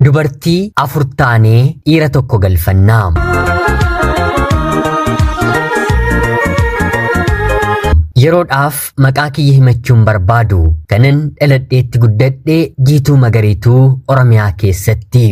Dubartii 4 taanee dhiira tokko galfannaa. Yeroodhaaf maqaa kiyya himachuun barbaadu kanan dhaladheetti guddadhe Jiituu Magariituu Oromiyaa keessatti.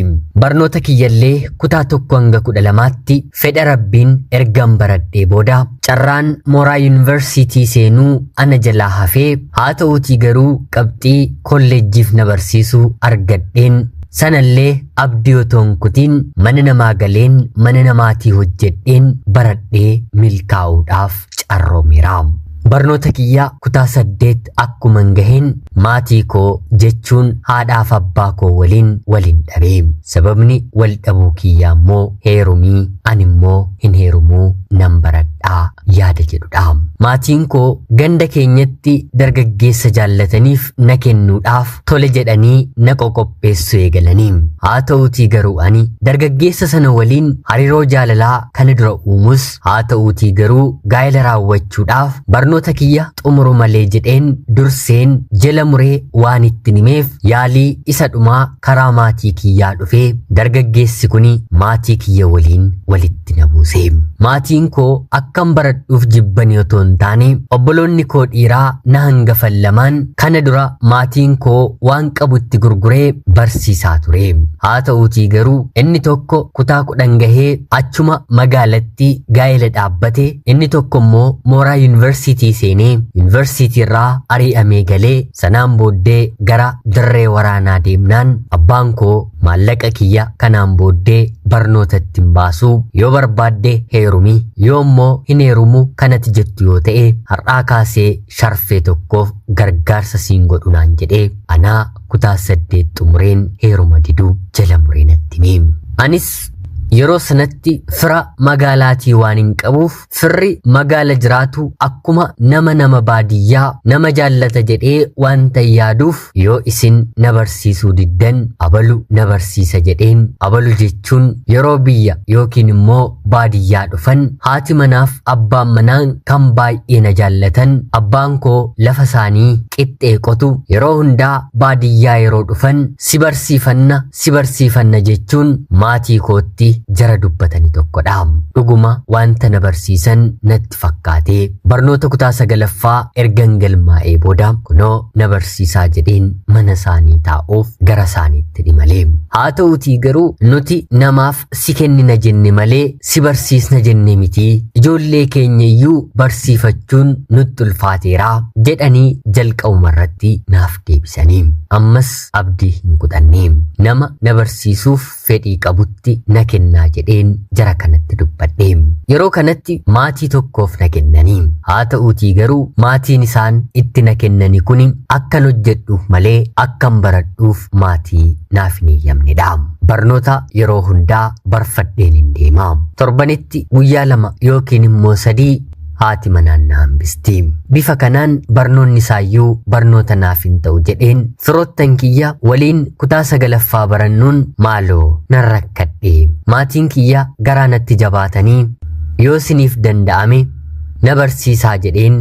Barnoota kiyyallee kutaa 1 hanga 12tti fedha Rabbiin ergan baradhee booda carraan mooraa yuunivarsiitii seenuu ana jalaa hafee, haa ta'uutii garuu qabxii kolleejjiif na barsiisu argadheen sanallee abdii otoo hin kutiin mana namaa galeen mana namaatii hojjedheen baradhee milkaa'uudhaaf carroomeera. Barnoota kiyya kutaa 8 akkuman gaheen maatii koo jechuun haadhaaf abbaa koo waliin waliin dhabe. Sababni wal dhabuu kiyyaa immoo heerumii ani immoo hin heerumuu nan baradhaa yaada jedhudha. Maatiin koo ganda keenyatti dargaggeessa jaallataniif na kennuudhaaf tole jedhanii na qoqopheessuu eegalanii. Haa ta'uutii garuu ani dargaggeessa sana waliin hariiroo jaalalaa kana dura uumus, haa ta'uutii garuu gaa'ela raawwachuudhaaf barnoota kiyya xumuru malee jedheen durseen jala muree waan itti himeef, yaalii isa dhumaa karaa maatii kiyyaa dhufee dargaggeessi kuni maatii kiyya waliin walitti na buuse. Maatiin koo akkan baradhuuf jibbanii otoo hin taane, obboloonni koo dhiiraa na hangafan lamaan kana dura maatiin koo waan qabutti gurguree barsiisaa ture. Haa ta'uutii garuu inni tokko kutaa 10 gahee achuma magaalatti gaa'ela dhaabbate, inni tokko immoo mooraa yuunivarsiitii seenee yuunivarsiitii irraa ari'amee galee sanaan booddee gara dirree waraanaa deemnaan, abbaan koo maallaqa kiyya kanaan booddee barnootatti hin baasuu, yoo barbaadde heerumi, yoo immoo hin heerumu kanatti jettu yoo ta'e har'aa kaasee sharfee tokkoof gargaarsa siin godhu naan jedhee, anaa kutaa 8 xumureen heeruma diduu jala muree natti hime. Anis yeroo sanatti fira magaalaatii waan hin qabuuf, firri magaala jiraatu akkuma nama baadiyyaa nama jaallata jedhee wanta yaaduuf, yoo isin na barsiisuu diddan abalu na barsiisa jedheen. Abalu jechuun yeroo biyya yookiin immoo baadiyyaa dhufan haati manaaf abbaan manaan kan baay'ee na jaallatan, abbaan koo lafa isaanii qixxee qotu, yeroo hundaa baadiyyaa yeroo dhufan si barsiifanna si barsiifanna jechuun maatii kootti jara dubbatanii tokkodha. Dhuguma wanta na barsiisan natti fakkaate barnoota kutaa 9ffaa ergan galmaa'ee booda kunoo na barsiisaa jedheen mana isaanii taa'uuf gara isaaniitti dhimalee. Haa ta'uutii garuu nuti namaaf si kennina jenne malee si barsiisna jenne miti, ijoollee keenya iyyuu barsiifachuun nutti ulfaateera jedhanii jalqabuma irratti naaf deebisanii. Ammas abdii hin kutanne, nama na barsiisuuf fedhii qabutti na kennaa jedheen jara kanatti dubbadhe. Yeroo kanatti maatii tokkoof na kennanii. Haa ta'uutii garuu maatiin isaan itti na kennani kuni akkan hojjedhuuf malee akkan baradhuuf maatii naaf hin eeyyamnedha. Barnoota yeroo hundaa barfadheen hin deema. Torbanitti guyyaa 2 yookiin immoo 3 haati manaan na hambisti. Bifa kanaan barnoonni isaayyuu barnoota naaf hin ta'u jedheen firoottan kiyya waliin kutaa 9ffaa barannuun maaloo nan rakkadhe. Maatiin kiyya garaa natti jabaatanii yoo isiniif danda'ame na barsiisaa jedheen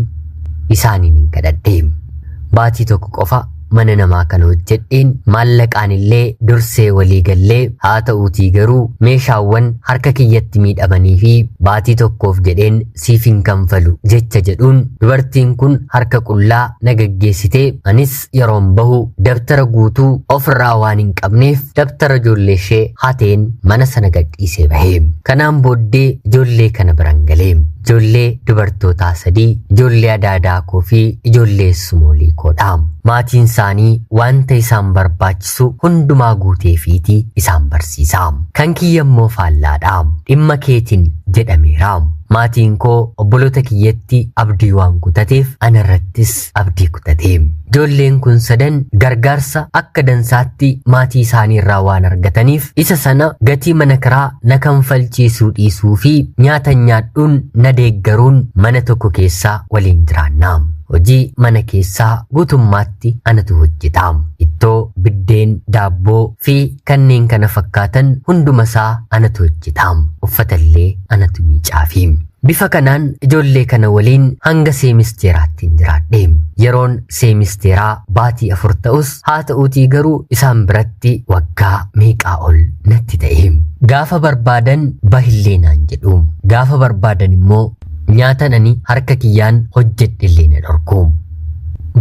isaaniin hin kadhadhe. Baatii tokko qofa mana namaa kana hojjedheen maallaqaan illee dursee walii gallee, haa ta'uutii garuu meeshaawwan harka kiyyatti miidhamanii fi baatii tokkoof jedheen siif hin kanfalu jecha jedhuun dubartiin kun harka qullaa na gaggeessitee, anis yeroon bahu dabtara guutuu ofirraa waan hin qabneef dabtara ijoollee ishee hateen mana sana gadhiisee bahe. Kanaan booddee ijoollee kana biran galee, ijoollee dubartootaa 3, ijoollee adaadaa koo fi ijoollee sumoolii koodha. Maatiin isaanii wanta isaan barbaachisu hundumaa guuteefiiti isaan barsiisa. Kan kiyya immoo faallaadha. Dhimma keetiin jedhameera. Maatiin koo obboloota kiyyatti abdii waan kutateef anarrattis abdii kutate. Ijoolleen kun sadan gargaarsa akka dansaatti maatii isaanii irraa waan argataniif isa sana gatii mana kiraa na kanfalchiisuu dhiisuu fi nyaata nyaadhuun na deeggaruun mana tokko keessaa waliin jiraanna. Hojii mana keessaa guutummaatti anatu hojjeta. Ittoo, biddeen, daabboo fi kanneen kana fakkaatan hundumasaa anatu hojjeta. Uffatallee anatu miicaafi. Bifa kanaan ijoollee kana waliin hanga seemisteeraatti hin jiraadhe. Yeroon seemisteeraa baatii 4 ta'us haa ta'uutii garuu isaan biratti waggaa meeqaa ol natti ta'e. Gaafa barbaadan bahillee naan jedhu. Gaafa barbaadan immoo nyaatan ani harka kiyyaan hojjedhillee na dhorku.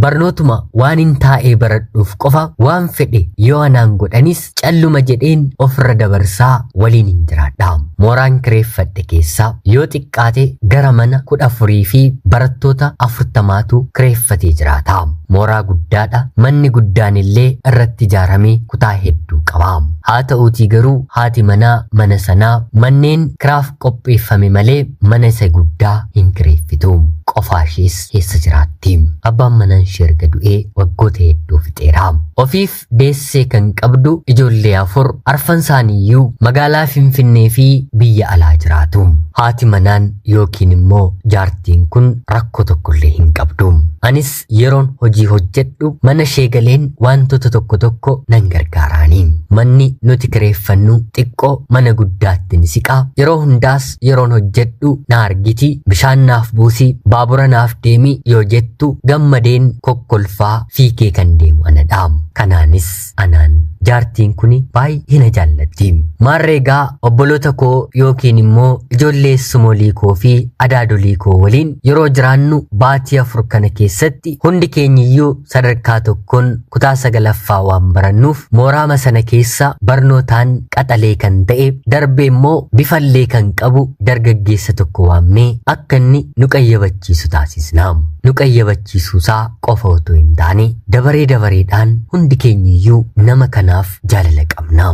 Barnootuma waan hin taa'ee baradhuuf qofa waan fedhe yoo anaan godhanis calluma jedheen ofirra dabarsaa waliin hin jiraadha. Mooraan kireeffadhe keessaa yoo xiqqaate gara mana 14 fi barattoota 40tu kireeffatee jiraata. Mooraa guddaadha. Manni guddaan illee irratti ijaaramee kutaa hedduu qaba. Haa ta'uutii garuu haati manaa mana sanaa manneen kiraaf qopheeffame malee mana isa guddaa hin kireeffitu. Qofaa ishees keessa jiraatti. Abbaan manaa ishee erga du'ee waggoota hedduu fixeera. Ofiif deessee kan qabdu ijoollee 4 arfan isaaniiyyuu magaalaa Finfinnee fi biyya alaa jiraatu. Haati manaan yookiin immoo jaartiin kun rakkoo tokkollee hin qabdu. Anis yeroon hojii hojjedhu mana ishee galeen wantoota tokko tokko nan gargaaraani. Manni nuti kireeffannu xiqqoo mana guddaatti ni siqa. Yeroo hundaas yeroon hojjedhu na argiti, bishaan naaf buusi, baabura naaf deemi yoo jettu gammadeen kokkolfaa fiigee kan deemu anadha. Kanaanis anaan jaartiin kun baay'ee na jaallatti. Maarreegaa obboloota koo yookiin immoo ijoollee sumolii koo fi adaadolii koo waliin yeroo jiraannu baatii 4 kana keessatti hundi keenyiyyuu sadarkaa tokkoon kutaa 9ffaa waan barannuuf mooraama sana keessa barnootaan qaxalee kan ta'e darbee immoo bifallee kan qabu dargaggeessa tokko waamnee akka inni nu qayyabachiisu taasisna. Nu qayyabachiisuusaa qofa otoo hin taane dabaree dabareedhaan hundi keenyiyyuu nama kanaaf jaalala qabna.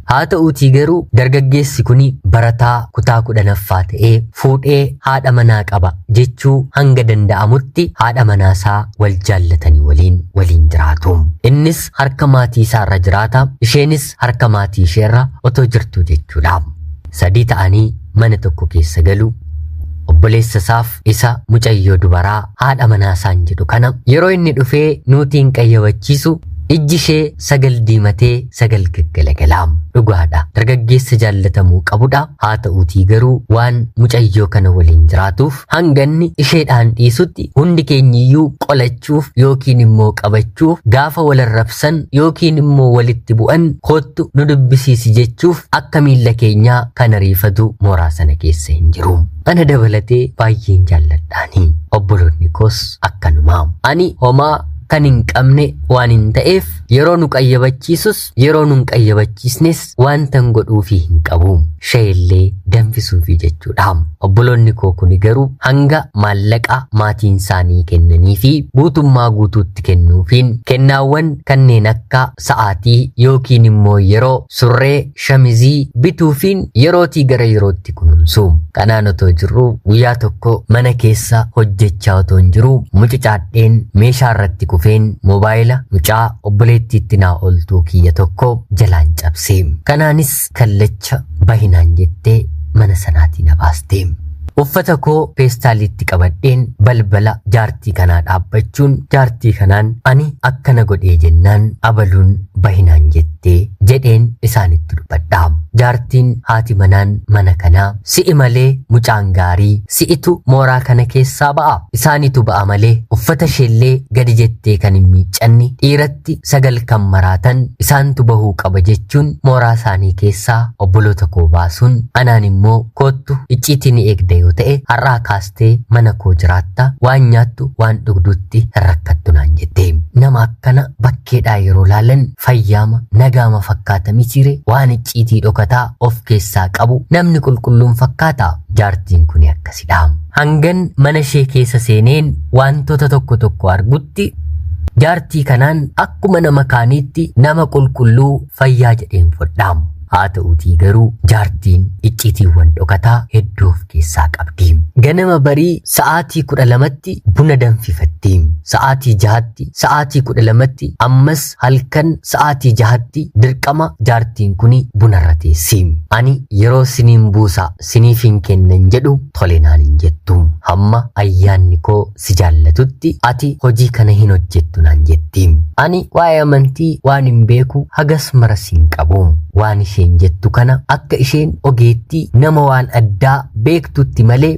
Haa ta'uutii garuu dargaggeessi kun barataa kutaa 10ffaa ta'ee fuudhee haadha manaa qaba jechuu hanga danda'amutti haadha manaasaa wal jaallatanii waliin jiraatu. Innis harka maatii isaarra jiraata, isheenis harka maatii isheerra otoo jirtu jechuudha. 3 ta'anii mana tokko keessa galu. Obboleessa isaaf isa mucayyoo dubaraa haadha manaasaan jedhu kana yeroo inni dhufee nuutiin qayyabachiisu ijji ishee 9 diimatee 9 gaggalagala. Dhugaadha. Dargaggeessa jaallatamuu qabudha. Haa ta'uutii garuu waan mucayyoo kana waliin jiraatuuf hanganni isheedhaan dhiisutti hundi keenyiyyuu qolachuuf yookiin immoo qabachuuf gaafa walarrabsan yookiin immoo walitti bu'an kottu nu dubbisiisi jechuuf akka miilla keenyaa kan ariifatu mooraa sana keessa hin jiru. Ana dabalatee baay'een jaalladhaani. Obboloonni koos akkanuma. Ani homaa kan hin qabne waan hin ta'eef yeroo nu qayyabachiisus yeroo nu hin qayyabachiisnes wanta hin godhuufii hin qabu. Shaayillee danfisuufii jechuudha. Obboloonni koo kuni garuu hanga maallaqa maatiin isaanii kennanii fi guutummaa guutuutti kennuufiin kennaawwan kanneen akka sa'aatii yookiin immoo yeroo surree shamizii bituufiin yerootii gara yerootti kunuunsu. Kanaan otoo jirru guyyaa tokko mana keessa hojjechaa otoo hin jiru mucucaadheen meeshaa irratti kufeen moobaayila mucaa obboleettiitti naa oltuu kiyya tokko jalaan cabse. Kanaanis kallacha bahinaan jettee mana sanaatii na baaste. Uffata koo peestaaliitti qabadheen balbala jaartii kanaa dhaabbachuun jaartii kanaan ani akkana godhee jennaan abaluun bahinaan jettee jedheen isaanitti dubbadha. Jaartiin haati manaan mana kanaa si'i malee mucaan gaarii si'itu mooraa kana keessaa ba'a. Isaanitu ba'a malee uffata isheellee gadi jettee kan hin miiccanne dhiiratti 9 kan maraatan isaantu bahuu qaba jechuun mooraa isaanii keessaa obboloota koo baasuun anaan immoo koottu icciitii ni eegda yoo ta'e har'aa kaastee mana koo jiraatta waan nyaattu waan dhugdutti hin rakkattu naan jette. Nama akkana bakkeedhaa yeroo laalan fayyaama nagaama fakkaata mitiire waan icciitii dhokataa of keessaa qabu namni qulqulluun fakkaata. Jaartiin kun akkasidha. Hangan mana ishee keessa seeneen wantoota tokko tokko argutti jaartii kanaan akkuma nama kaaniitti nama qulqulluu fayyaa jedheen fudhaa. Haa ta'uutii garuu jaartiin icciitiiwwan dhokataa hedduu of keessaa qabdi. Ganama barii sa'aatii 12tti buna danfifatti. Sa'aatii 6tti, sa'aatii 12tti, ammas halkan sa'aatii 6tti dirqama jaartiin kuni bunarra teessi. Ani yeroo siniin buusa siniif hin kennan jedhu tole naan hin jettu. Hamma ayyaanni koo si jaallatutti ati hojii kana hin hojjettu naan jetti. Ani waa'ee amantii waan hin beeku hagas maras hin qabu. Waan isheen jettu kana akka isheen ogeettii nama waan addaa beektutti malee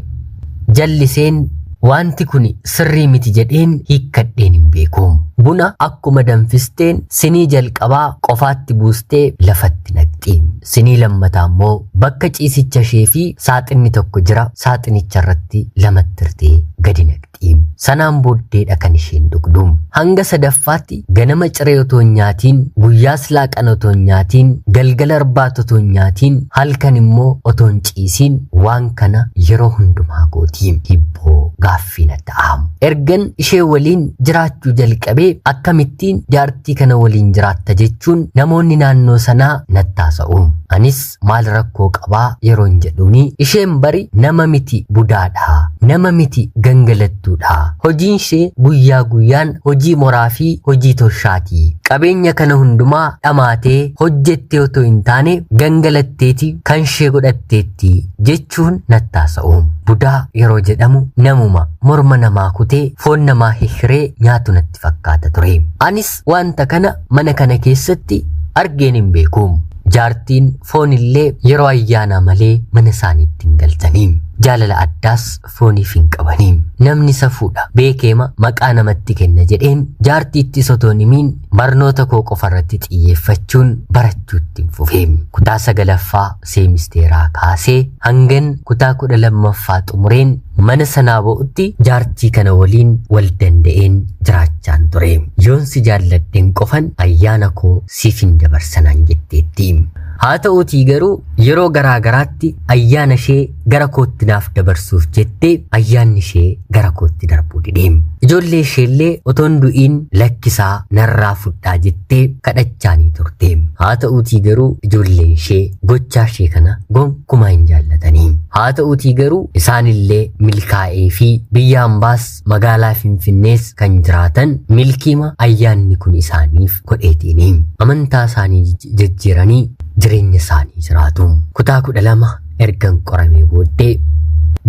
Jalliseen wanti kun sirrii miti jedheen hiikkadheen hin beeku. Buna akkuma danfisteen sinii jalqabaa qofaatti buustee lafatti naqxi. Sinii lammataa immoo bakka ciisicha ishee fi saaxinni tokko jira, saaxinicha irratti lamatti hirtee gadi naqxi. Sanaan booddeedha kan isheen dhugdu. Hanga sadaffaatti ganama ciree otoo hin nyaatiin, guyyaas laaqana otoo hin nyaatiin, galgala irbaata otoo hin nyaatiin, halkan immoo otoo hin ciisiin waan kana yeroo hundumaa gooti. Hibboo gaaffii na ta'a. Ergan ishee waliin jiraachuu jalqabee akkamittiin jaartii kana waliin jiraatta jechuun namoonni naannoo sanaa natti haasa'u. Anis maal rakkoo qabaa yeroon jedhuuni isheen bari nama miti budaadha, nama miti gangalattuudha. Hojiin ishee guyyaa guyyaan hojii moraa fi hojii toshaati. Qabeenya kana hundumaa dhamaatee hojjettee otoo hin taane gangalatteeti kan ishee godhatteetti jechuun natti haasa'u. Budaa yeroo jedhamu namuma morma namaa kutee foon namaa hihiree nyaatu natti fakkaata ture. Anis wanta kana mana kana keessatti argeen hin beeku. Jaartiin foon illee yeroo ayyaanaa malee mana isaaniitti hin galchanii. Jaalala addaas fooniif hin qabanii. Namni safuudha beekeema maqaa namatti kenna jedheen jaartiittis otoo hin himiin barnoota koo qofarratti xiyyeeffachuun barachuutti hin fufe. Kutaa 9ffaa seemisteeraa kaasee hangan kutaa 12ffaa xumureen mana sanaa ba'utti jaartii kana waliin wal danda'een jiraachaan ture. Yoon si jaalladheen qofan ayyaana koo siif hin dabarsanaan jetteetti. Haa ta'uutii garuu yeroo garaa garaatti ayyaana ishee gara kootti naaf dabarsuuf jettee ayyaanni ishee gara kootti darbuu dide. Ijoollee isheellee otoon du'iin lakkisaa narraa fudhaa jettee kadhachaanii turte. Haa ta'uutii garuu ijoolleen ishee gochaa ishee kana gonkumaa hin jaallatanii. Haa ta'uutii garuu isaanillee milkaa'ee fi biyya hambaas magaalaa Finfinnees kan jiraatan milkiima ayyaanni kun isaaniif godheetiini. Amantaa isaanii jijjiiranii jireenya isaanii jiraatu. Kutaa 12 ergan qoramee booddee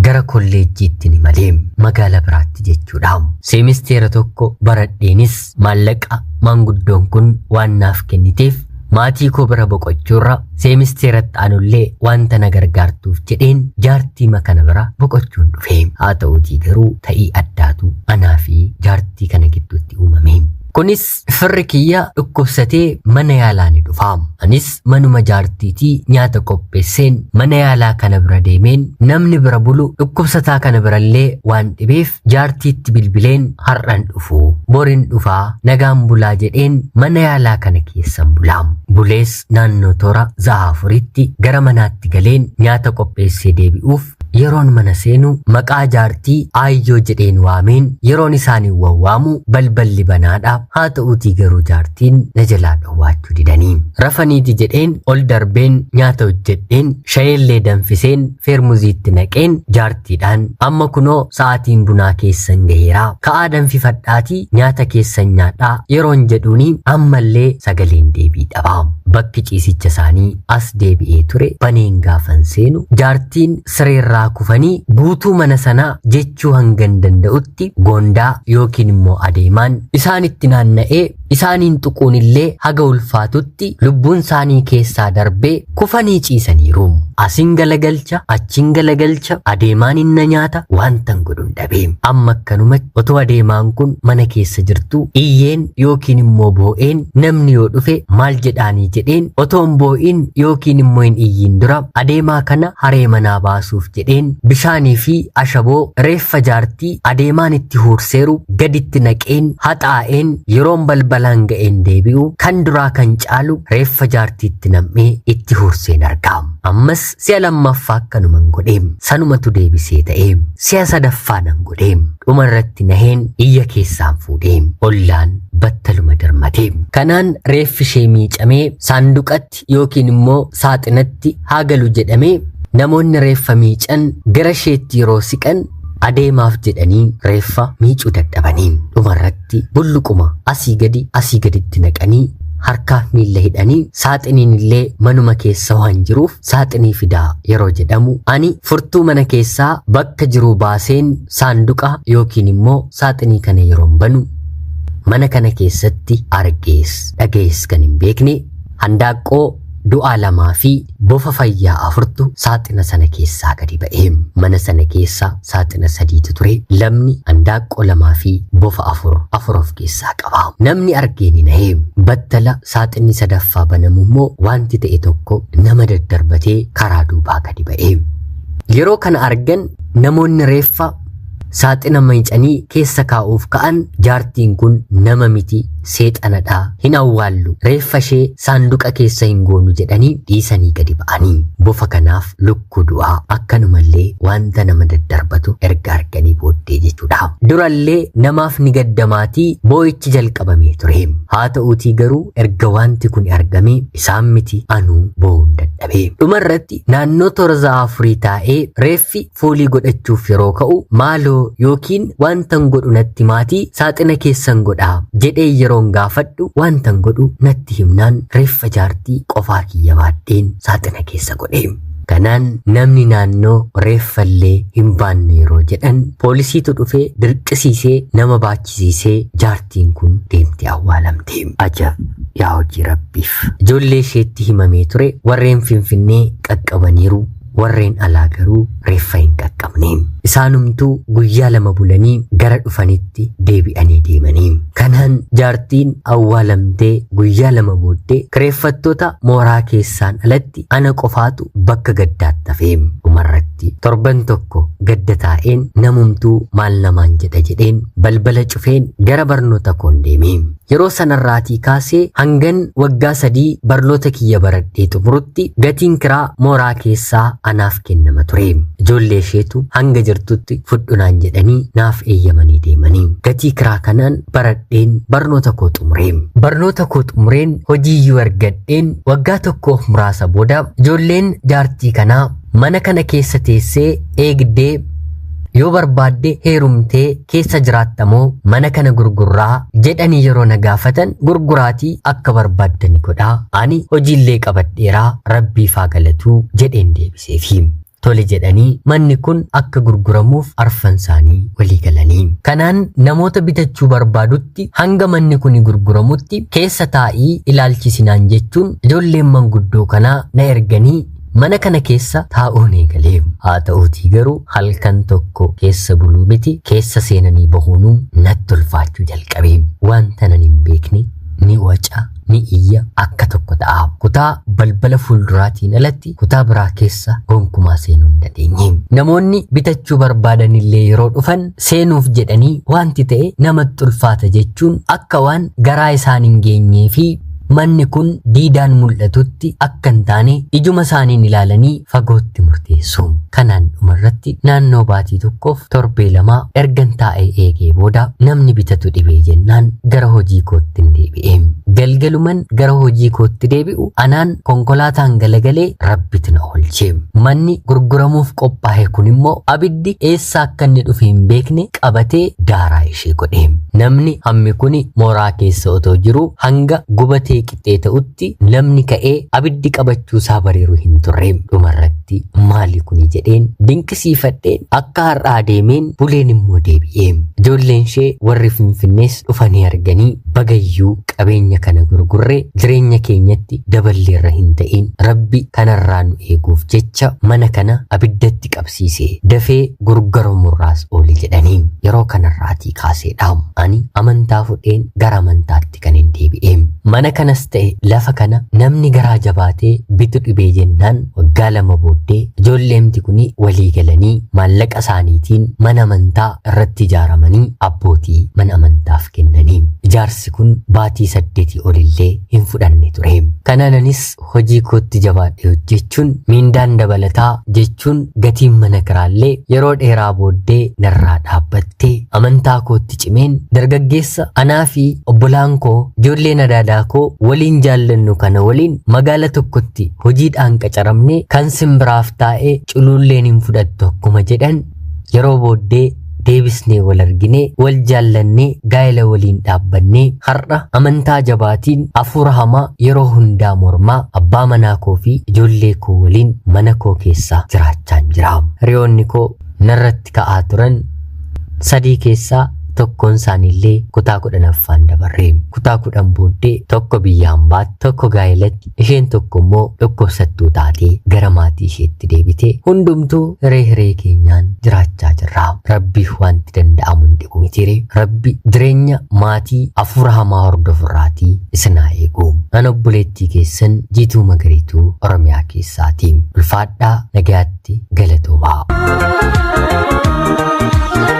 gara kolleejjiitti ni malee magaalaa biraatti jechuudha. Seemisteera tokko baradheenis maallaqa maanguddoon kun waan naaf kenniteef maatii koo bira boqochuurra seemisteeratti aanullee wanta na gargaartuuf jedheen jaartii kana bira boqochuun dhufe. Haa ta'uutii garuu ta'ii addaatu anaa fi jaartii kana gidduutti uumame. Kunis firri kiyya dhukkubsatee mana yaalaa ni dhufa. Anis manuma jaartiitii nyaata qopheesseen mana yaalaa kana bira deemeen namni bira bulu dhukkubsataa kana birallee waan dhibeef jaartiitti bilbileen har'an dhufu. Borin dhufaa nagaan bulaa jedheen mana yaalaa kana keessan bulaa. Bulees naannoo toora za'a 4tti gara manaatti galeen nyaata qopheessee deebi'uuf yeroon mana seenu maqaa jaartii aayyoo jedheen waameen yeroon isaanii wawwaamu balballi banaadha. Haa ta'uutii garuu jaartiin na jalaa dhowwaachuu didanii. Rafaniiti jedheen ol darbeen nyaata hojjedheen shayeellee danfiseen feermuziitti naqeen jaartiidhaan amma kunoo sa'aatiin bunaa keessan gaheeraa ka'aa danfifadhaatii nyaata keessan nyaadhaa yeroon jedhuuni ammallee sagaleen deebii dhabaa. Bakki ciisicha isaanii as deebi'ee ture baneen gaafan seenu jaartiin sireerraa kufanii guutuu mana sanaa jechuu hangan danda'utti goondaa yookiin immoo adeemaan isaanitti naanna'ee isaaniin tuquun illee haga ulfaatutti lubbuun isaanii keessaa darbee kufanii ciisaniiru. Asin galagalcha, achiin galagalcha, adeemaan inna nyaata wantan godhun dhabe. Amma akkanumatti otoo adeemaan kun mana keessa jirtu iyyeen yookiin immoo boo'een namni yoo dhufe maal jedhaanii jedheen otoon boo'in yookiin immoo hin iyyiin dura adeemaa kana haree manaa baasuuf jedheen bishaanii fi ashaboo reeffa jaartii adeemaan itti huurseeru gaditti naqeen haxaa'een yeroon balbalaan ga'een deebi'u kan duraa kan caalu reeffa jaartiitti nam'ee itti huurseen argaa. Ammas si'a lammaffaa akkanuman godheem sanumatu deebisee ta'eem si'a sadaffaa nan godheem dhuma irratti naheen iyya keessaan fuudheem ollaan battaluma dirmateem. Kanaan reeffi ishee miicamee saanduqatti yookiin immoo saaxinatti haa galu jedhamee namoonni reeffa miican gara isheetti yeroo siqan adeemaaf jedhanii reeffa miicuu dadhabanii dhumarratti bulluquma asii gadi asii gaditti naqanii harkaaf miilla hidhanii saaxiniin illee manuma keessa waan jiruuf saaxinii fidaa yeroo jedhamu ani furtuu mana keessaa bakka jiru baaseen saanduqa yookiin immoo saaxinii kana yeroon banu mana kana keessatti argees dhagees kan hin beekne handaaqqoo du'aa 2 fi bofa fayyaa 4tu saaxina sana keessaa gadi ba'e. Mana sana keessa saaxina 3tu ture. Lamni handaaqqoo 2 fi bofa 4 of keessaa qaba. Namni argee ni na'e. Battala saaxinni sadaffaa banamu immoo wanti ta'e tokko nama daddarbatee karaa duubaa gadi ba'e. Yeroo kana argan namoonni reeffa saaxina miicanii keessa kaa'uuf ka'an jaartiin kun nama miti seexanadhaa hin awwaallu reeffa ishee saanduqa keessa hin goonu jedhanii dhiisanii gadi ba'anii. Bofa kanaaf lukkuu du'aa akkanumallee wanta nama daddarbatu erga arganii booddee jechuudha. Durallee namaaf ni gaddamaatii boo'ichi jalqabamee ture. Haa ta'uutii garuu erga wanti kun argame isaan miti anuu boo'uun dadhabe. Dhumarratti naannoo toora 4 taa'ee reeffi foolii godhachuuf yeroo ka'u maaloo yookiin wantan godhu natti maatii saaxina keessan godhaa jedhee yeroon gaafadhu wantan godhu natti himnaan reeffa jaartii qofaa kiyya baadheen saaxina keessa godhe. Kanaan namni naannoo reeffallee hin baanne yeroo jedhan poolisiitu dhufee dirqisiisee nama baachisiisee jaartiin kun deemtee awwaalamte. Ajab yaa hojii Rabbiif. Ijoollee isheetti himamee ture warreen Finfinnee qaqqabaniiru. Warreen alaa garuu reeffa hin qaqqabne. Isaanumtuu guyyaa 2 bulanii gara dhufanitti deebi'anii deemanii. Kanaan jaartiin awwaalamtee guyyaa 2 booddee kireeffattoota mooraa keessaan alatti ana qofaatu bakka gaddaatti hafe. Dhumarratti torban tokko gadda taa'een namumtuu maal namaan jedha jedheen balbala cufeen gara barnoota koon deeme. Yeroo sanarraatii kaasee hangan waggaa 3 barnoota kiyya baradhee xumurutti gatiin kiraa mooraa keessaa anaaf kennama ture. Ijoollee isheetu hanga jirtutti fudhunaan jedhanii naaf eeyyamanii deemanii. Gatii kiraa kanaan baradheen barnoota koo xumure. Barnoota koo xumureen hojiiyyuu argadheen waggaa tokkoof muraasa booda ijoolleen jaartii kanaa mana kana keessa teessee eegdee yoo barbaadde heerumtee keessa jiraattamoo mana kana gurgurraa jedhanii yeroo na gaafatan gurguraatii akka barbaaddani godhaa ani hojiillee qabadheeraa Rabbiif haa galatuu jedheen deebiseefi. Tole jedhanii manni kun akka gurguramuuf arfan isaanii walii galanii. Kanaan namoota bitachuu barbaadutti hanga manni kun gurguramutti keessa taa'ii ilaalchisinaan jechuun ijoolleen manguddoo kanaa na erganii mana kana keessa taa'uun eegalee. Haa ta'uutii garuu halkan tokko keessa buluu miti keessa seenanii bahuunuu natti ulfaachuu jalqabe. Wanta nan hin beekne ni waca ni iyya akka tokko ta'a. Kutaa balbala fuulduraatiin alatti kutaa biraa keessa gonkumaa seenuu hin dandeenye. Namoonni bitachuu barbaadanillee yeroo dhufan seenuuf jedhanii wanti ta'e namatti ulfaata jechuun akka waan garaa isaan hin geenyee fi manni kun diidaan mul'atutti akka hin taane ijuma isaaniin ilaalanii fagootti murteessu. Kanaan dhumarratti naannoo baatii tokkoof torbee 2 ergan taa'ee eegee booda namni bitatu dhibee jennaan gara hojii kootti hin deebi'e. Galgaluman gara hojii kootti deebi'u anaan konkolaataan galagalee Rabbitu na oolche. Manni gurguramuuf qophaa'e kun immoo abiddi eessa akka inni dhufe hin beekne qabatee daaraa ishee godhe. Namni hammi kun mooraa keessa otoo jiru hanga gubatee qixxee ta'utti namni ka'ee abiddi qabachuusaa bareeru hin turre. Dhumarratti maali kuni jedheen dinqisiifadheen akka har'aa deemeen buleen immoo deebi'e. Ijoolleen ishee warri Finfinnees dhufanii arganii bagayyuu qabeenya kana gurgurree jireenya keenyatti daballeerra hin ta'in Rabbi kanarraa nu eeguuf jecha mana kana abiddatti qabsiise dafee gurguramurraas oole jedhanii. Yeroo kanarraatii kaaseedha ani amantaa fudheen gara amantaatti kan hin deebi'e. Mana kanas ta'e lafa kana namni garaa jabaatee bitu dhibee jennaan waggaa 2 booddee ijoolleemti kuni walii galanii maallaqa isaaniitiin mana amantaa irratti ijaaramanii abbootii mana amantaaf kennanii. Ijaarsi kun baatii 8 olillee hin fudhanne ture. Kanaanis hojii kootti jabaadhe hojjechuun miindaan dabalataa jechuun gatiin mana kiraallee yeroo dheeraa booddee narraa dhaabbattee amantaa kootti cimeen dargaggeessa anaa fi obbolaan koo ijoolleen adaadaa koo waliin jaallannu kana waliin magaala tokkotti hojiidhaan qacaramne kan simbiraaf taa'ee culuulleen hin fudhattu akkuma jedhan yeroo booddee deebisnee wal arginee wal jaallannee gaa'ela waliin dhaabbannee har'a amantaa jabaatiin hafuura hamaa yeroo hundaa mormaa abbaa manaa koo fi ijoollee koo waliin mana koo keessa jiraachaa jira. Hiriyoonni koo narratti ka'aa turan 3 keessaa Tokkoon isaaniillee kutaa 10ffaan dabarre. Kutaa 10 booddee tokko biyya hambaatti, tokko gaa'elatti, isheen tokko immoo dhukkubsattuu taatee gara maatii isheetti deebite. Hundumtuu hiree hiree keenyaan jiraachaa jirra. Rabbi wanti danda'amu hin dhibu mitiire. Rabbi jireenya maatii hafuura hamaa hordofurraatii isin haa eegu. An obboleettii keessan Jiituu Magariituu Oromiyaa keessaati. Ulfaadhaa, nagayaatti, galatoomaa.